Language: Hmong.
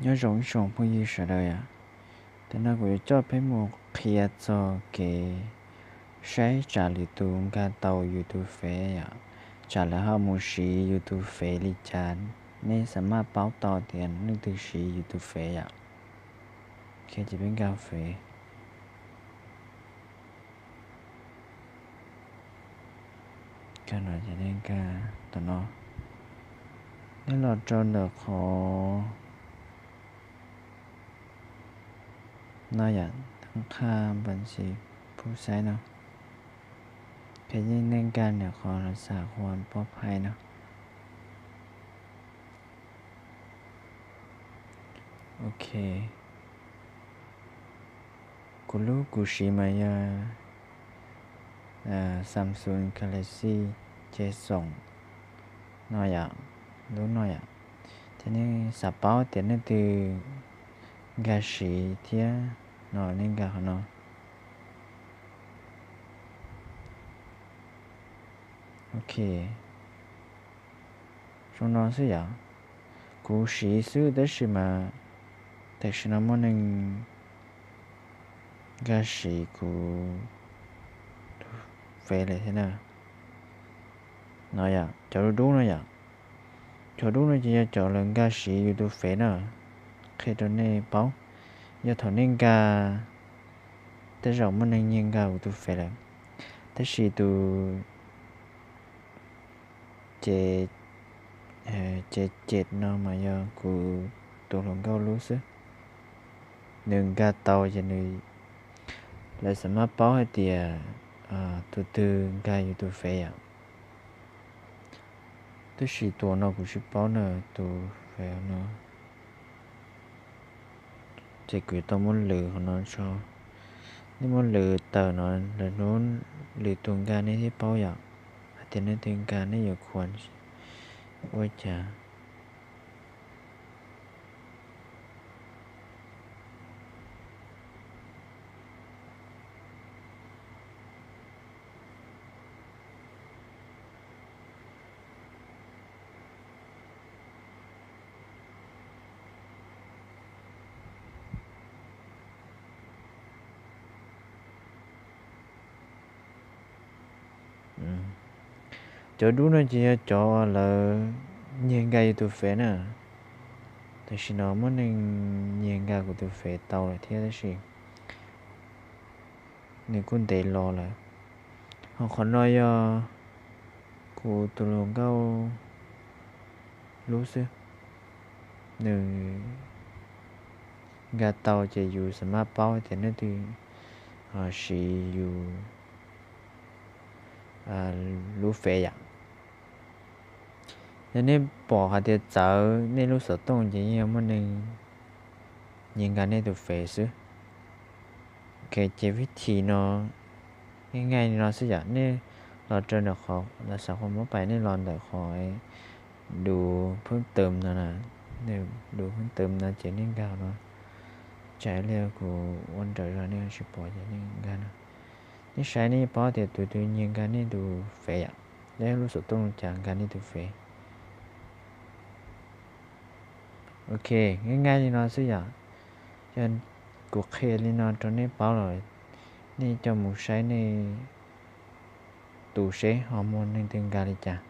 Nyob zoo ib tsoom phooj ywg sawv daws yom. Tam no kuv yuav coj peb mus qhia txog kev saib tsam lwm tus nkag tau yus tus fev yom, tsam lawv ho mus siv yus tus fev li cas, nej xav maj paub tau tias leej twg siv yus tus fev yom. Ces peb nkag fev. Kag no ces nej nkag tom no, nej los rau ntawm qhov no yom, thab qhaj npas xis pub xaib no, ces nej nkag ntawm qhov xav khuam pob phais no. Ok, kuv lub kuv siv mas yog Samsung Galaxy C xoom no yom, lub no yom. Ces nej xav paub tias leej twg nkag siv thiab no nej nkag qhov no. Ok, zoo no xwb yom. Kuv siv xwb tab sis mas tam sim no muaj neeg nkag siv kuv tus fev lawm thiab na. No yom, cov dub dub no yom, cov dub no ces yog cov lawv nkag siv yus tus fev na. Qhia rau nej paub, yog thaum nej nkag, tej zaum muaj neeg nyiag nkag kuv tus fev lawm, tab sis tus ces, ces cem no mas yog kuv tus hluas nkauj lub xwb. Nws nkag tau ces nws, lawv xav maj paub hais tias tus twg nkag yus tus fev yom. Tab sis tus no kuv tsis paub na, tus fev no. Ces kuv yuav tau muab lwv qhov no tso. Nej muab lwv tawm no lawm hnub lwm tus nkag nej thiaj paub yom, hais tias nej twg nkag nej yuav khuam ua cas. Cov dub no ces yog cov lawv nyiag nkag yus tus fev na. Tam sim no muaj neeg nyiag nkag kuv tus fev tau lawm thiab tab sis nws kuj ntev los lawm. Ho qhov no yog kuv tus hluas nkauj lub xwb. Nws nkag tau ces yus xav maj paub tias leej twg siv yus lub fev yom. Yog nej pom hais tias txawv nej lub xov tooj ces yeej yog muaj neeg nyiag nkag nej tus fev xwb. Ok, ces vib thim no, nej nqaij li no xwb yom, nej los rau ntawm qhov, los xav qhov muab pais nej los ntawm qhov dub pheej tawm no na, dub pheej tawm no ces nej nkag no. Tsam ib pliag kuv ua nrawm zog nej tsis pom ces nej nkag no. Nej saib nej paub tias tus twg nyiag nkag nej tus fev yom, nej lub xov tooj li cas nkag nej tus fev. Ok, nqaij nqaij li no xwb yom. Yog kuv qhia li no rau nej paub lawm, nej coj mus saib nej tus seb ho muaj neeg twg nkag li cas.